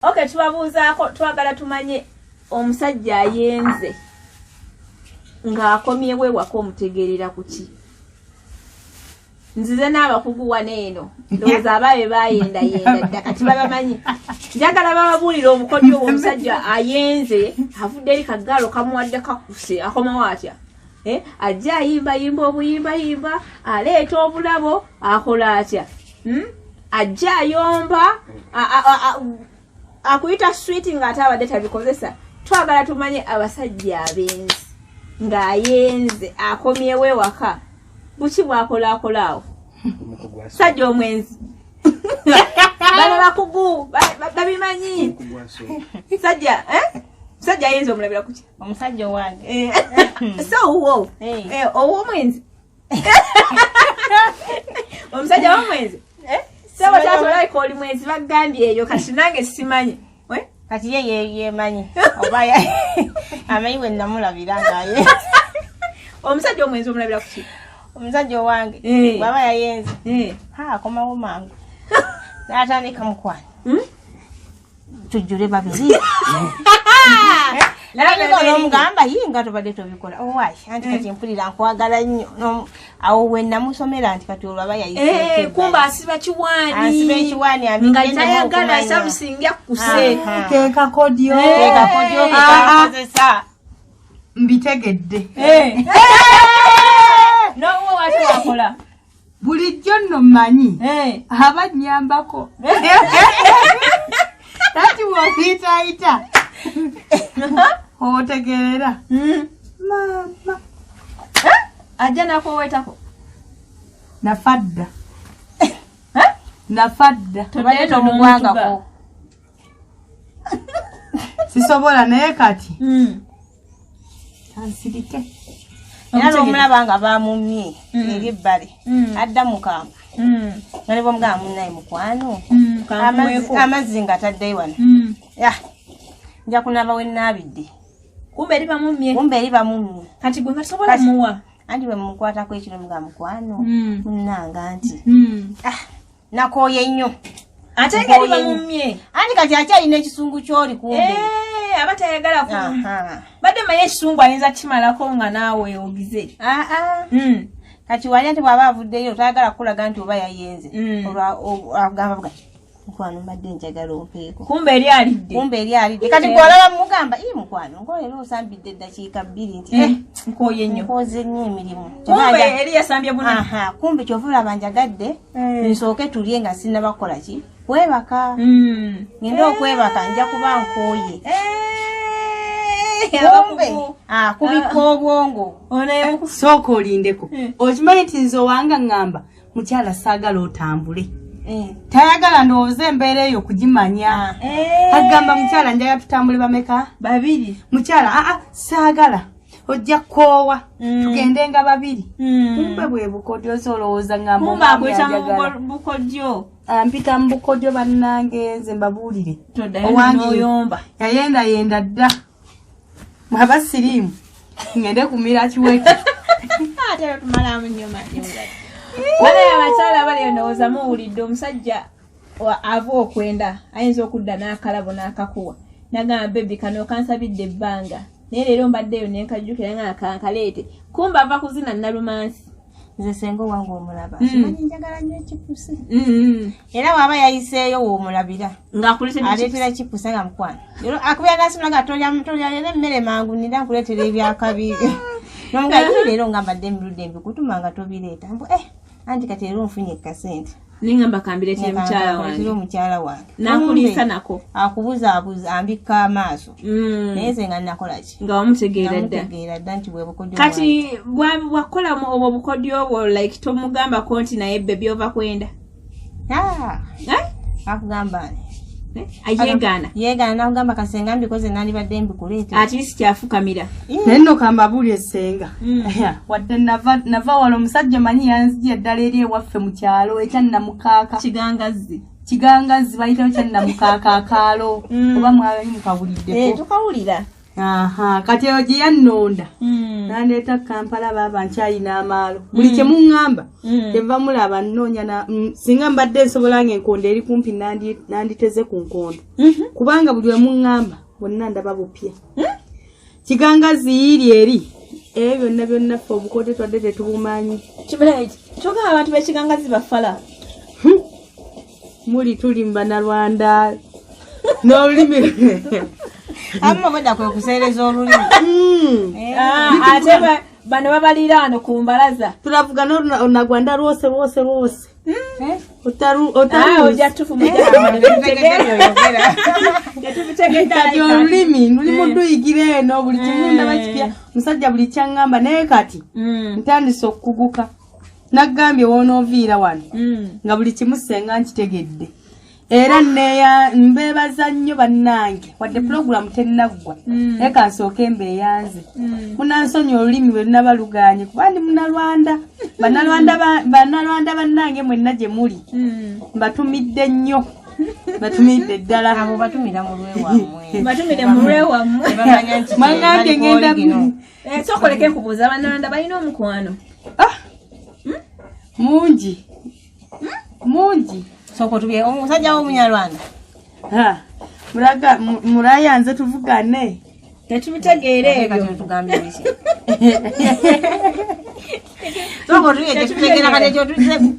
Okay, tubabuuzaako, twagala tumanye omusajja ayenze ng'akomyewo ewaka omutegeerera ku ki? Nzize n'abakugu wano eno, ndowooza abaabe baayendayenda dda, kati babamanyi. Njagala bababuulire obukodyo obwo. Omusajja ayenze, avudde eri, kagaalo kamuwadde kakuse, akomawo atya? Eh, ajja ayimbayimba obuyimbayimba, aleeta obulabo, akola atya? Hmm? Ajja ayomba, akuyita sweet ng'ate abadde tabikozesa. Twagala tumanye abasajja abenzi ng'ayenze akomyewo ewaka, buki bwakolaakola awo? Sajja omwenzi, bano bakugu babimanyi. Sajja, eh? Sajja ayinza omulabira kuki? Omusajja owange? Eh, so owuwo? Eh. Eh, ow'omwenzi, omusajja w'omwenzi, sebo taata, olabika oli mwenzi, bagambye eyo, kati nange simanyi. Eh? Kati ye yemanyi oba amanyi we namulabira ngaye. Omusajja omwenzi omulabira kuki? Omusajja owange? Eh. Bwaba yayenze, ha, akomawo mangu n'atandika, "Mukwano, tujjule babiri." Natandika n'omugamba, "Yi, nga tobadde tobikola, owaayi?" Anti kati mpulira nkwagala nnyo. Awo we namusomera nti kati olwo aba yayiseeko Eh, kumba asiba kiwaani. Asiba ekiwaani, nga abigendemu tayagala okumanya. Samusinga kuse. Aha. Kekakodyo. Kekakodyo kekakozesa. Mbitegedde. Nowe wati wakola? Bulijjo nno mmanyi aba nnyambako, kati bw'okiyitaayita otegeera maama. Ajja nakuwetako. Nafa dda, nafa dda. Tobadde tomugwangako. Sisobola, naye kati kansirike. Era n'omulaba nga bamumye eri ebbali, adda mukambwe, nga ne bwomugamba, "Munnaye mukwano, amazzi nga taddeyo wano." "Ya, nja kunaaba we nnaabidde." Kumbe eri bamumye. Kumbe eri bamumye. Kati gwe nga tosobola muwa. Anti bwe mukwatako ekiro, muga, "Mukwano, munnanga," nti, "Ah, nakooye nnyo." Ate nga eri bamumye. Anti kati akyalina ekisungu kyoli, kumbe. Eh, aba tayagala ku Aha. badde maye ekisungu ayinza kimalako nga naawe ogize. Ah, ah. Kati wali ate bw'aba avuddeyo, tayagala kukulaga nti oba yayenze. Olwa agamba buga, "Mukwano, mbadde njagala ompeeko." Kumbe eri alidde. Kumbe eri alidde. Kati gwolaba mugamba, "Ii, mukwano, nkolera osambidde eddakiika 2," nti, "Eh, Nkooye nnyo." Nkoze nnyo emirimu." Kumbe eri yasambye buna. Aha, kumbe kyova olaba njagadde nsooke tulye nga sinnaba kukola ki, kwebaka. Ngende okwebaka nja kuba nkooye. Eh, kumbe abakugu. akubika obwongo. Ono ye Sooka olindeko. Okimanyi nti nze owanga ŋŋamba, "Mukyala, saagala otambule." Tayagala, ndowooza embeera eyo kugimanya. Agamba, "Mukyala, njagala tutambule." Bameka? Babiri. "Mukyala, aa, saagala, ojja kukoowa, tugende nga babiri." Kumbe bwe bukodyo, so olowooza ŋŋamba Kumbe omwami akuyita mu anjagala. bukodyo. Ampita mu bukodyo. Bannange, nze mbabuulire. Toddayo Owange n'oyomba. yayendayenda dda. Mwaba siriimu, ngende kumira kiweke. Ate tumalamu nnyo manyi. Banaye abakyala abali, ndowooza muwulidde. Omusajja ava okwenda ayinza okudda n'akalabo n'akakuwa, nagamba, "Baby, kano kansabidde ebbanga, naye leero mbaddeeyo nenkajjukira nga kankaleete." Kumba ava kuzina nalumansi. Nze senga owange omulaba, kimanyi njagala nnyo ekipusi, era waaba yayiseeyo woomulabira. Ng'akuleetedde. Aleetera kipusa nga, "Mukwano," leero akubira nasimula nga tolya leero emmere mangu, nira nkuleetera ebyakabi. Nomuga, "Ii, leero nga mbadde emirundi embikutuma nga tobireeta." Mbu, "Eh, anti kati leero nfunye ekasente." Nengamba kambireetera mukyala Nkuleetera wange. Omukyala wange. N'akuliisa Kumbe, nako. Akubuzaabuza, ambikka amaaso. Naye nze nga nakola ki? Nga wamutegeera dda. Namutegeera dda nti bwe bukodyo. Kati bwakola obwo bukodyo obwo, like tomugambako nti, "Naye baby, ova kwenda"? Ah, Eh? akugamba ani? Eh? Ayegaana. Yeegaana, nakugamba, "Kasenga mbikoze, nandibadde mbikuleetera." At least kyafukamira. Naye nno kambabuulire, senga, wadde nava wala, omusajja manyi yanzija eddala eri ewaffe mu kyalo ekyannamukaaka. Kigangazzi. Kigangazzi, bayitayo kyannamukaaka akaalo. Oba mwali Eh, mukawuliddeko? Tukawulira. Aha, kati eyo gye yannonda nandeeta Kampala. Baaba nkyayina amaalo, buli kye muŋŋamba kyenva mulaba nnoonya. Singa mbadde nsobola nga enkondo eri kumpi, nanditeze ku nkondo, kubanga buli we muŋŋamba bonna ndaba bupya. Kiganga ziiri eri ebyo byonna byonna, ffe obukote twadde tetubumanyi. Kyogamba abantu b'ekigangazi bafala? Muli tuli mu Bannalwanda n'olulimi. Abamu obwedda kwe kuseereza olulimi. Ah, ate bano babalira wano ku mbalaza. Tulavuga n'Olunagwanda lwose lwose lwose. Ah, ojja Kati olulimi luli muduyigira eno, buli kimu ndaba kipya. Musajja buli kyaŋŋamba, naye kati ntandise okukuguka. Naggambye woonooviira wano nga buli kimu senga nkitegedde, era neya mbeebaza nnyo bannange, wadde pulogulamu tennaggwa, naye kansooke mbeeyanze. Munansonyi olulimi bwe lunaba luganye, kuba ndi Munalwanda. Bannalwanda bannange mwenna gye muli, mbatumidde nnyo, batumidde ddala. Abo batumira mu lwewammwe. Batumire mu lwewammwe. Tebamanya nti Mwangambye bali ku ngenda original. Sooka oleke nkubuuza, Bannalwanda balina omukwano? Ah! Mungi mungi. Sooka otubye omusajja w'omunyarwanda. Ha, muraga murayanze tuvugane. Tetubitegeera Ate kati ebyo. otugambye biki? Sooka otubye kyetutegeera kati ekyo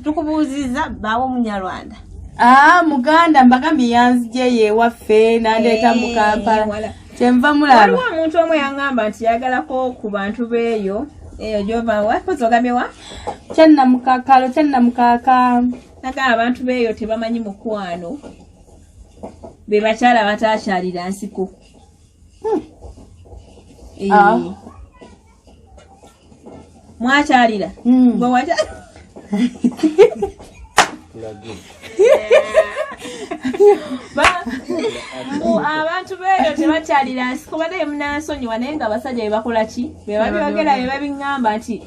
tukubuuzizza baawo omunyarwanda. Ah, muganda, mbagambye yanzije ewaffe nandeeta mu Kampala. Wala. Kyenva mulaba. Waliwo omuntu omu yaŋŋamba nti yagalako ku bantu beeyo eyo gyova wakozi ogambye wa? Kyannamukakalo, kyannamukaka. Nagamba abantu beeyo tebamanyi mukwano, be bakyala batakyalira nsiko. Eh. Ah. Mwakyalira? Gwe mbu abantu beeyo tebakyalira nsiko. Banaye munansonyiwa, naye nga abasajja bebakola ki, bebabyogera, bebabiŋŋamba nti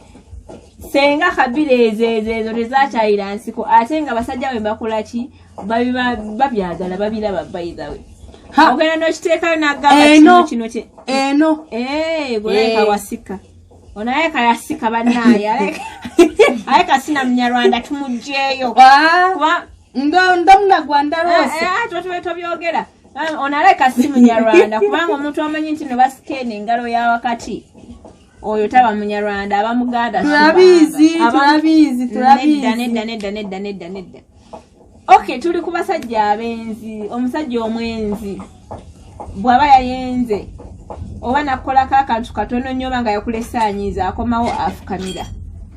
senga kabira ezo ezo ezo tezakyalira nsiko, ate nga basajja be bakola ki, babyagala, babiraba. By the way, Ha. ogenda n'okiteekayo n'agamba Eno. kino kino kye Eno. Eh, goleka wasika ono aleka yasika bannaaye, aleka sina Munyarwanda, tumugjeeyo. Ah, kuba ndo ndomunagwanda lwose. Tuba tobyogera. Ah, ono aleka si Munyarwanda, kubanga omuntu amanyi nti no basikeena engalo ya wakati, oyo taba Munyarwanda, aba Muganda. Turabizi, turabizi, turabizi. Nedda, nedda, nedda, nedda, nedda, nedda. Okay, tuli ku basajja abenzi. Omusajja omwenzi bw'aba yayenze oba nakukolako akantu katono nnyo, oba nga yakulesa anyiiza, akomawo afukamira,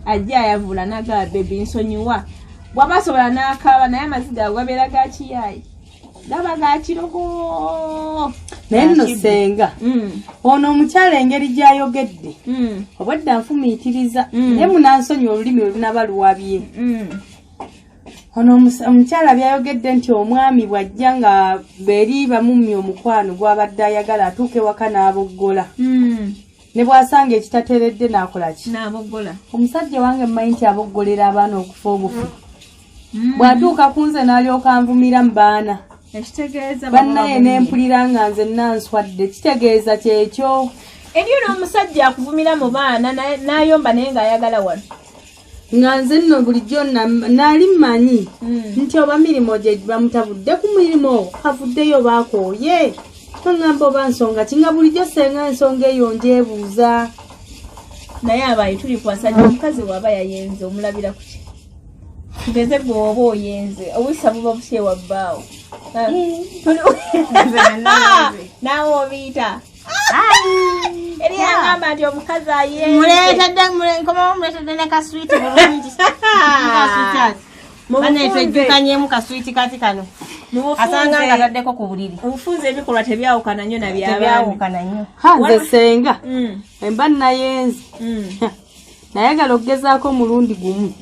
ajja ayavula nagaa, "Baby, nsonyiwa." Bw'aba asobola n'akaaba, naye amaziga ago gabeera ga kiyaayi, gaba ga kirogo. Naye nno senga, ono omukyala engeri gy'ayogedde, obwedda nfumiitiriza, naye munansonyiwa olulimi olunaba luwabye. Ono omukyala byayogedde nti omwami bw'ajja nga beri bamummye omukwano gw'abadde ayagala, atuuka ewaka n'aboggola, ne bw'asanga ekitateredde n'akola ki? N'aboggola. Omusajja wange mmanyi nti aboggolera abaana okufa obufu. Bw'atuuka ku nze n'alyoka nvumira mu baana. Ekitegeeza Bannaye, nempulira nga nze nanswadde. Kitegeeza kyekyo. Eriyo n'omusajja akuvumira mu baana n'ayomba, naye ng'ayagala wano. Nga nze nno bulijjo naali mmanyi nti oba mirimu gye bamutabudde ku mirimu, avuddeyo baakooye, baŋŋamba oba nsonga ki, nga bulijjo senga ensonga eyo njebuuza. Naye abayi, tuli ku basajja. Omukazi waaba yayenze, omulabira ku ki? Tugeze gwe oba oyenze, obuyisa buba butya ewabbaawo? Naawe obiyita eri yagamba nti omukazi ayenze. Muleetedde, nkomawo muleetedde ne kaswiti bulungi. Mu Bane, bufunze- twejjukanyemu kaswiti kati kano. Mu bufunze- Asanga nga ataddeko ku buliri. Mu bufunze ebikolwa tebyawukana nnyo naby'abaami. Tebyawukana nnyo. Ha, nze senga emba nayenze, nayagala okugezaako omulundi gumu,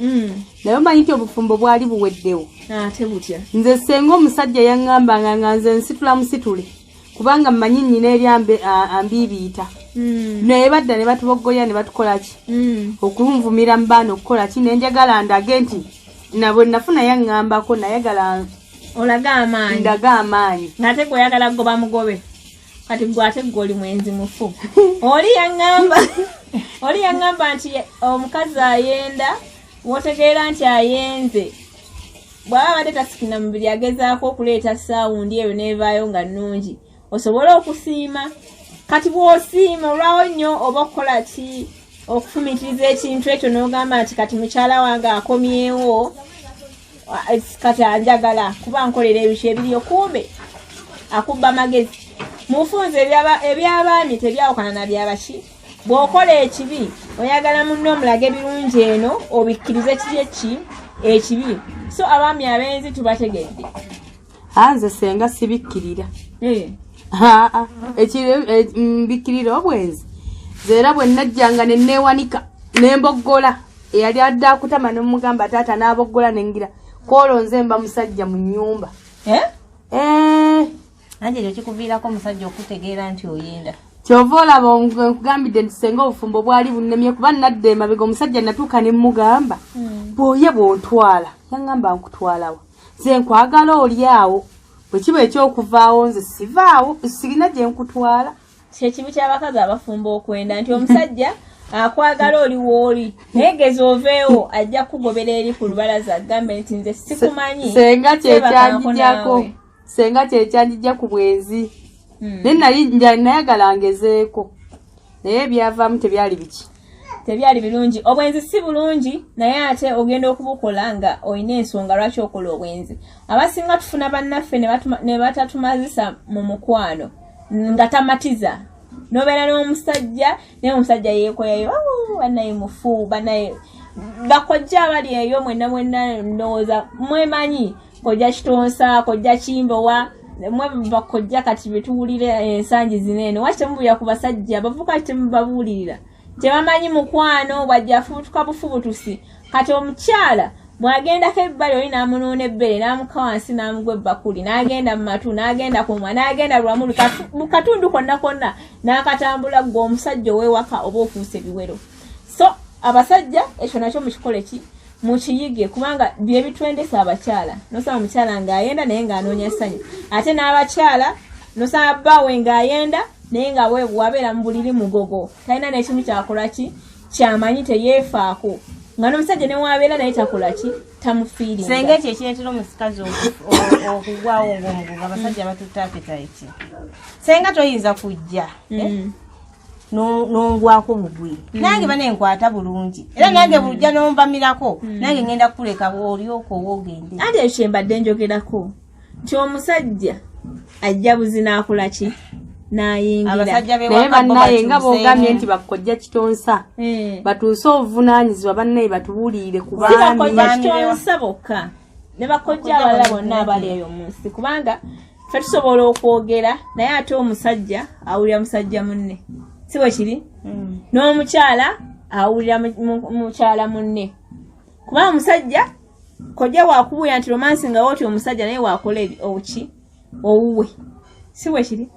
naye omanyi nti obufumbo bwali buweddewo. Ate butya? Nze senga omusajja yaŋŋambanga nga nze nsitula musitule, kubanga mmanyi nnyina eri ambiibiita, naye badda ne batuboggoya ne batukola ki, okunvumira mu baana, okukola ki, nenjagala ndage nti nabwe nafuna yaŋŋambako, nayagala olaga amaanyi. Ndage amaanyi. Ng'ate gweoyagala goba mugobe. Kati gwe ate gwe oli mwenzi mufu. Oli yaŋŋamba oli yaŋŋamba nti omukazi ayenda, wotegeera nti ayenze bw'aba abadde tasikina mubiri, agezaako okuleeta sound eyo n'evaayo nga nnungi osobole okusiima. Kati bw'osiima olwawo nnyo oba okukola ki, okufumiitiriza ekintu ekyo n'ogamba nti kati mukyala wange akomyewo, kati anjagala kuba nkolera ebiki ebiriyo, kumbe akubba magezi. Mufunze ebyabaami tebyawukana na byabaki. Bw'okola ekibi oyagala munno omulage birungi, eno obikkirize kiri eki ekibi. So abaami abenzi tubategedde. Anze senga sibikkirira. Aa, mbikkirira obwenzi. Nze era bwe najjanga ne neewanika ne mboggola, eyali adde akutama ne mugamba taata n'aboggola, nengira kwolwo nze mba musajja mu nnyumba. Eh? Eh, Anti ekyo kikuviirako omusajja okutegeera nti oyenda. Kyova olaba nkugambidde nti senga obufumbo bwali bunnemye, kuba nadda emabega omusajja natuuka ne mugamba, bw'oye bw'ontwala, yaŋŋamba nkutwalawa, nze nkwagala oli awo, bwe kiba ekyokuvaawo nze sivaawo, sirina gye nkutwala. Kyekibi ky'abakazi abafumba okwenda, nti omusajja akwagala oli wooli, naye geza oveewo ajja kukugobera eri ku lubalaza agambe nti nze sikumanyi. Senga sebakanko kyekyanjijjako naawe. Senga kyekyanjijja ku bwenzi, naye nali nayagala ngezeeko, naye ebyavaamu tebyali biki. Tebyali birungi. Obwenzi si bulungi, naye ate ogenda okubukola nga olina ensonga lwaki okola obwenzi. Abasinga tufuna bannaffe ne batatumazisa mu mukwano, nga tamatiza, nobeera n'omusajja naye omusajja yeekoyayo, "Oh, bannaye mufu, bannaye." Bakojja abali eyo mwenna mwenna ndowooza mwemanyi, kojja Kitonsa, kojja Kimbowa, mwe bakojja kati betuwulira ensangi zino eno, waki temubulira ku basajja abavubuka? Ki temubabuulirira? Tebamanyi mukwano, bwajja afubutuka bufubutusi. Kati omukyala bw'agendako ebbali oli n'amunuuna ebbere n'amuka wansi n'amugwa ebbakuli n'agenda mu matu n'agenda ku mumwa n'agenda lwamulu mu katundu konna konna n'akatambula, gwe omusajja ow'ewaka oba ofuuse biwero. So abasajja ekyo nakyo mukikole ki, mukiyige, kubanga bye bitwendesa abakyala. Nosaba omukyala ng'ayenda naye ng'anoonya ssanyu, ate n'abakyala nosaba bbaawe ng'ayenda naye nga wabeera mu buliri mugogo, talina n'ekimu kyakola ki kyamanyi, teyeefaako, nga n'omusajja newabeera naye takola ki, tamufiiringa. Senga ekyo ekireetera omusikazi okugwawo ng'omugugu, abasajja batutta appetite. Senga toyinza kujja nongwako bugwi, nange banenkwata bulungi, era nange bujja nonvamirako, nange ngenda kukuleka olyoka owoogende. Anti ekyo kyembadde njogerako nti omusajja ajja buzi n'akola ki, n'ayingira. Abasajja Naye bewaka bo bannaye nga bwogambye bakyuseemu. Nti bakojja Kitonsa batuuse obuvunaanyizibwa, bannaye batubuulirire ku Si baami. bakojja Baami. Kitonsa bokka, ne bakojja abalala bonna abali eyo mu nsi, kubanga ffe tusobola okwogera, naye ate omusajja awulira musajja munne, si bwe kiri? N'omukyala awulira mukyala munne, kubanga omusajja kojja wakubuulira nti romance nga wooti omusajja naye wakola oki owuwe, si bwe kiri?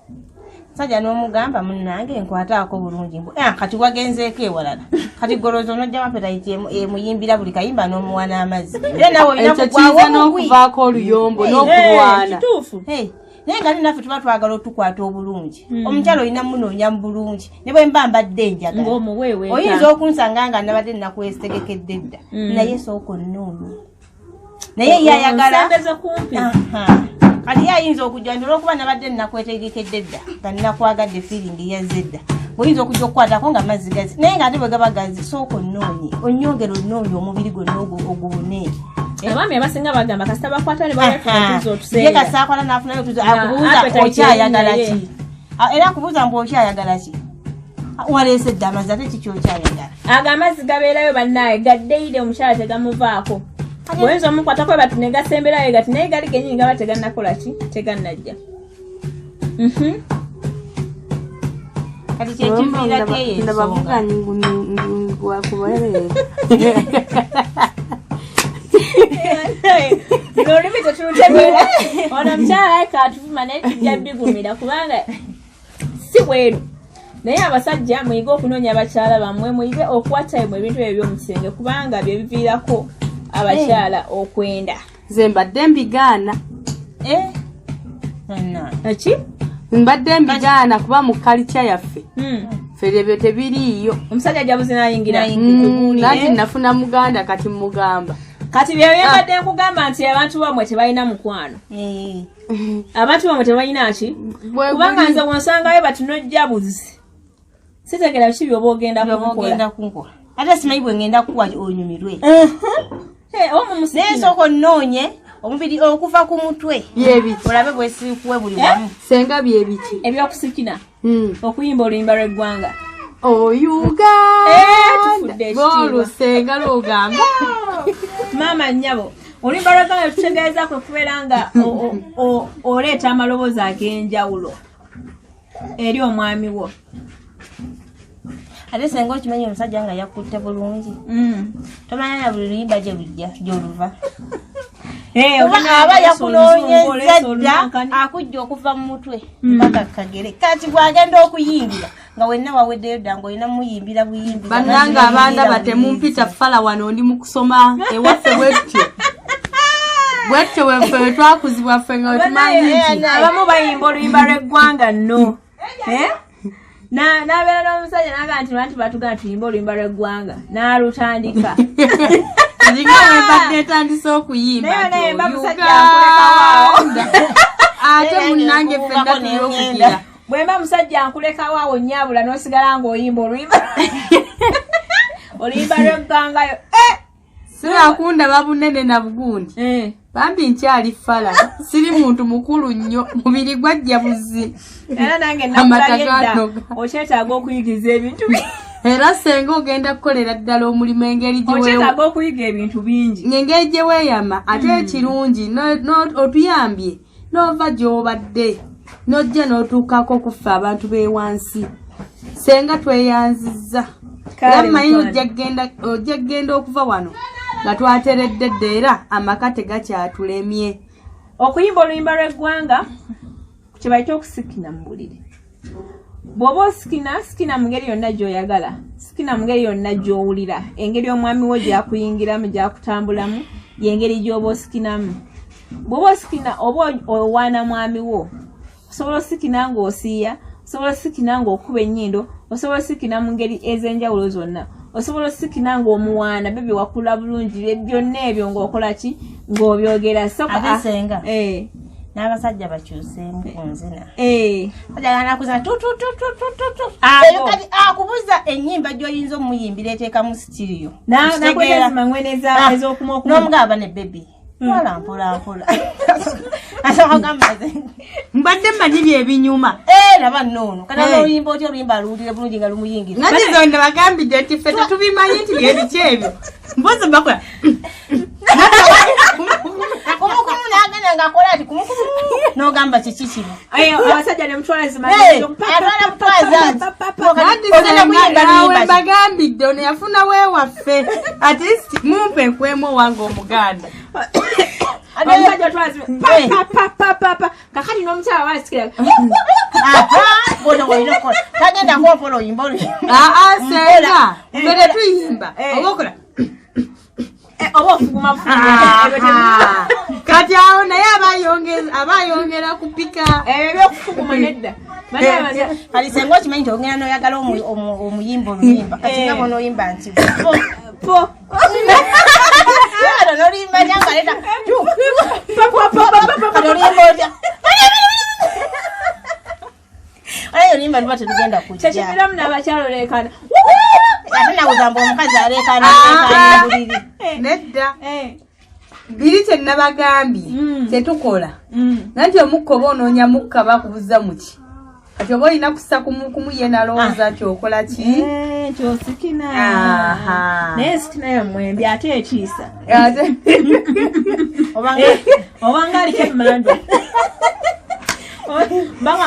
Musajja n'omugamba munnange nkwataako bulungi mbu, "Ah, kati wagenzeeko ewalala, kati goloza onojjamu appetite emuyimbira buli kayimba n'omuwa n'amazzi, era nawe olina Ekyo kugwawo kiyinza bugwi." n'okuvaako oluyombo n'okulwana. Kituufu. Hey, naye nga naffe tuba twagala otukwata obulungi, omukyala olina munoonya mu bulungi, ne bwe mba mbadde njagala Ng'omuweeweeta. Oyinza okunsanga nga nabadde nakwetegekedde dda, naye sooka onnoonye, naye ye ayagala Onsembeze kumpi. Aha. Kati ye ayinza okujja nti olwokuba nabadde nakwetegekedde dda nga nakwagadde, feeling yazze dda, oyinza okujja okukwatako nga mazzi gazi, naye nga ate bwe gaba gazi, sooka onnoonye, onyongere onnoonye omubiri gwonna oguwone. Abaami abasinga bagamba kasita bakwata ne balatuza Ye otuseera. kasita akwata n'afunayo otuzo, Na, akubuuza appetite okyayagala erinnya. ki? Ah, era akubuuza mbu okyayagala ki? Ah, waleese dda amazzi, ate kiki okyayagala? Ago amazzi gabeerayo bannaye gaddeire, omukyala tegamuvaako. Oyinza omukwatako bati ne gasemberayo gati, naye gali genyini gaba tegannakola ki, tegannajja. Kati kyekiviirako eyo ensonga. Ndabavuga ngwakubaereera. Nolulimi tetulutegeera. Ono omukyala alabika atuvuma, naye tujja bigumira kubanga si bweru. Naye abasajja muyige okunoonya abakyala bammwe, muyige okuwa time ebintu ebyo by'omu kisenge, kubanga bye biviirako abakyala okwenda. Nze mbadde mbigaana. Eh? Bannange. Eki? Mbadde mbigaana kuba mu kalica yaffe ffe ebyo tebiriiyo. Omusajja ajabuzi nayingira. Nanti nafuna muganda, kati mugamba. Kati byebye nkugamba nti abantu bamwe tebalina mukwano, abantu bamwe tebalina ki, kubanga nze wonsangayo bati nojjabuzi, sitegera biki byoba ogenda kunkola. Kunkola ate simanyi bwe ngenda kuwa onyumirwe. Oba mumusikina. Naye sooka onnoonye omubiri okuva ku mutwe. Byebiki? Olabe bwesikuwe buli wamu. Senga, byebiki? Ebyokusikina, okuyimba oluyimba lw'eggwanga. Oyuganda. Tufudde ekitiibwa. Olusenga lwogamba. Maama nnyabo, oluyimba lw'eggwanga tutegeeza kwe kubeera nga oleeta amaloboozi ag'enjawulo eri omwami wo. Ate senga okimanyi omusajja nga yakutte bulungi, tomanya na buli luyimba gye lujja gyoluva. Kuba Ogenda aba oleesa yakunoonyeza oluzungu, oleesa dda, olunankani. Akujja okuva mu mutwe paka kagere. Kati bwagenda okuyingira nga wenna waweddeyo dda, ngaolina muyimbira buyimbi. Bannange abandaba, temumpita fala, wano ndi mu kusoma. Ewaffe bwetutyo bwetutyo, bweffe bwe twakuzibwa ffe nga wetumanyi nti Abamu bayimba oluyimba lw'eggwanga nno. Eh? N'abeera n'omusajja naga nti lwanti batugamba tuyimbe oluyimba lw'eggwanga, n'alutandika. Nga wembadde etandise okuyimba. Naye Nti naye mba musajja nkulekawaawo. Uganda. Ate munnange ffenna tuli okugira. Bwemba musajja nkulekawo awo nnyabula, n'osigala ng'oyimba oluyimba lw'eggangayo. Eh! Sibakundaba bunene na bugundi. Bambi nkyali fala, siri muntu mukulu nnyo, mubiri gwajja buzi. Era nange Amata nakulabye dda. ganoga. Okyetaaga okuyigiza ebintu Era senga ogenda kukolera ddala omulimu engeri Okyetaaga okuyiga ebintu bingi. Ng'engeri gye weeyama, ate ekirungi otuyambye n'ova gy'obadde n'ojja n'otuukako kuffe abantu b'ewansi. Senga tweyanzizza. Kale, Era mmanyi mukwano. ojja kugenda okuva wano nga twateredde dda, era amaka tegakyatulemye. Okuyimba oluyimba lw'eggwanga kye bayita okusikina mu buliri. Bw'oba osikina, sikina mu ngeri yonna gy'oyagala, sikina mu ngeri yonna gy'owulira. Engeri omwami wo gy'akuyingiramu, gy'akutambulamu, y'engeri gy'oba osikinamu. Bw'oba osikina, oba owaana mwami wo. Osobola osikina ng'osiiya, osobola osikina ng'okuba ennyindo, osobola osikina mu ngeri ez'enjawulo zonna, osobola osikina ng'omuwaana, baby wakula bulungi, byonna ebyo ng'okola ki, ng'obyogera. So, Ate senga, n'abasajja bakyuseemu ku nzina. Ajagala tu tu tu tu tu tu tu. Ago. Eyo kati akubuza ennyimba gy'oyinza omuyimbira eteekamu sitiriyo. Nakweta zimangwene ez'okuma okumu. N'omugamba ne baby, mpola mpola mpola. Asooka gamba nze. Mbadde mmanyi byebinyuma. Eh, laba nno ono kati oluyimba otya, oluyimba aluwulire bulungi nga lumuyingira. Nga nti bagambidde nti ffe tetubimanyi nti byebiki ebyo, mpozi bakola. Kumukumu n'agenda ng'akola ati kumukumu, n'ogamba kiki kino? Ayo, abasajja ne mutwala Eh, zimanyi. Atwala mutwaza nti Anti ogenda kuyimba senga luyimba ki? mbagambidde ono yafuna weewaffe, at least mumpe nkwemu owange omuganda. Omusajja otwala pa pa pa pa pa. Kakati n'omukyala basikira. Bona olina okukola tagenda kuwampola oyimba oluyimba. Aa, senga ffe tetuyimba. Oba okola. Oba ofuguma. Aha. Kati awo naye aba ayongera kupika. Ebyo byokufuguma nedda. Kati senga okimanyi nti ogenda noyagala omuyimba oluyimba, kati nga bonoyimba nti po ano noluyimba lyangaleta kati oluyimba otya? Olayo oluyimba luba tetugenda kujja. Kyekiviramu n'abakyala oleekana. Ate nawugamba omukazi aleekaana aleekaana buliri. Nedda, biri kyenabagambye kyetukola nanti omukka oba onoonya mukka bakubuza muki, kati oba olina kussa kumukumu ye nalowooza nti okola ki. Kyosikina. Aha. Naye sikina yammwe embi ate etiisa. Obanga Obanga aliko emmandu banga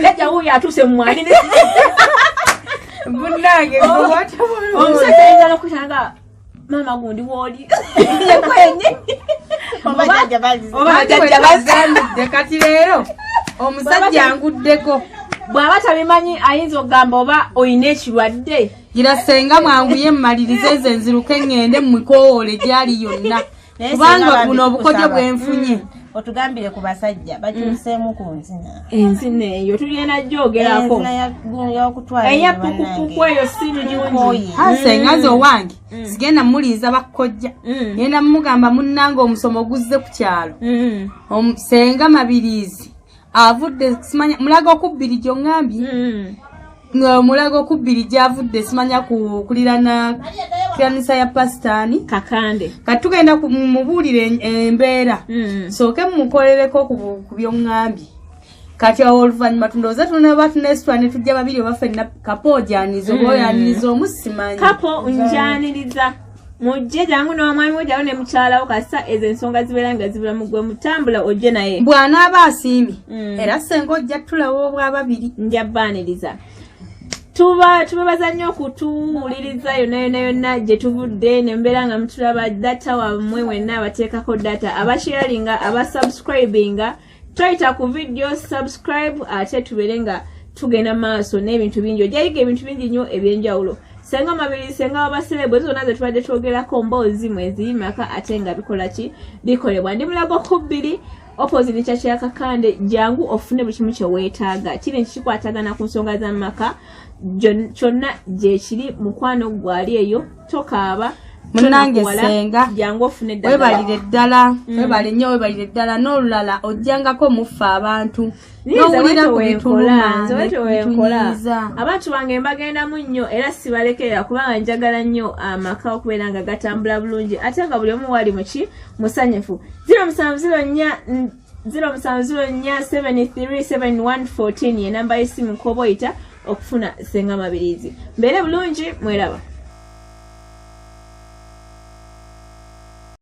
jajja wuuyo atuuse mumwani. Munnange. Omusajja ayinza nokutanga maama gundi wooli yekwenye. Oba jjajja bazize. Oba jjajja bazze. Bagambidde kati leero omusajja anguddeko. Bw'aba tabimanyi ayinza okugamba oba olina ekirwadde. Gira senga mwanguye mmalirize nze nziruke ŋŋende mumikowoole gyali yonna, Naye kubanga senga buno bambi obukodyo tukusaba. bwenfunye. Otugambire ku basajja bakyuseemu ku nzina. Enzina eyo tugenda gyogerako. Enzina y'okutwala eya pukupuku eyo si nnungi. Senga nze owange sigenda muliiza bakkojja, ngenda mugamba munnange omusomo guzze ku kyalo. Senga Mabiriizi avudde simanya Mulago kubbiri gyoŋŋambye, Mulago kubbiri gyavudde simanya kulirana kanisa ya pasitaani Kakande. Kati tugenda mubuulire embeera, sooke mumukolereko ku byoŋŋambye. Kati awo oluvannyuma tundowooza tunaba tunesitula ne tujja babiri oba ffenna. Kapo ojaniriza oba oyaniriza omu simanyi. Kapo njaniriza, mujje jangu n'omwami wo, jangu ne mukyalawo. Kasa ezo ensonga zibeera nga zibula mu gwe mutambula ojje naye. Bw'anaaba asiimye, era senga ojja tulaba obwa babiri. Nja baaniriza. Tuba tubebaza nnyo okutuwuliriza yonna yonna yonna gye tuvudde ne mubeera nga mutulaba. Data wammwe mwenna abateekako data, abasharinga, abasubscribinga, toyita ku video subscribe, ate tubeere nga tugenda maaso n'ebintu bingi. Ojja yiga ebintu bingi nnyo ebyenjawulo. Senga Mabiri, senga wabaserebu, ezo zonna ze tubadde twogerako mboozi mwezi maka ate nga bikola ki bikolebwa. Ndi Mulago kubbiri opposite church ya Kakande. Jangu ofune buli kimu kye weetaaga, kiri nti kikwatagana ku nsonga z'amaka kyonna gyekiri. Mukwano gwali eyo tokaaba. Munnange tonakuwala, Senga, jangu ofune eddagala. Webalire ddala, webale nnyo, webalire ddala. N'olulala ojjangako muffe abantu n'owulira ku bituluma Nze bwetyo wenkola. bitunyiiza. Abantu bange mbagendamu nnyo era sibalekerera kubanga njagala nnyo amaka okubeera nga gatambula bulungi ate nga buli omu wali muki musanyufu. 0704 0704 737114 ye namba y'essimu koba oyita okufuna Senga Mabirizi. Mbeere bulungi, mweraba.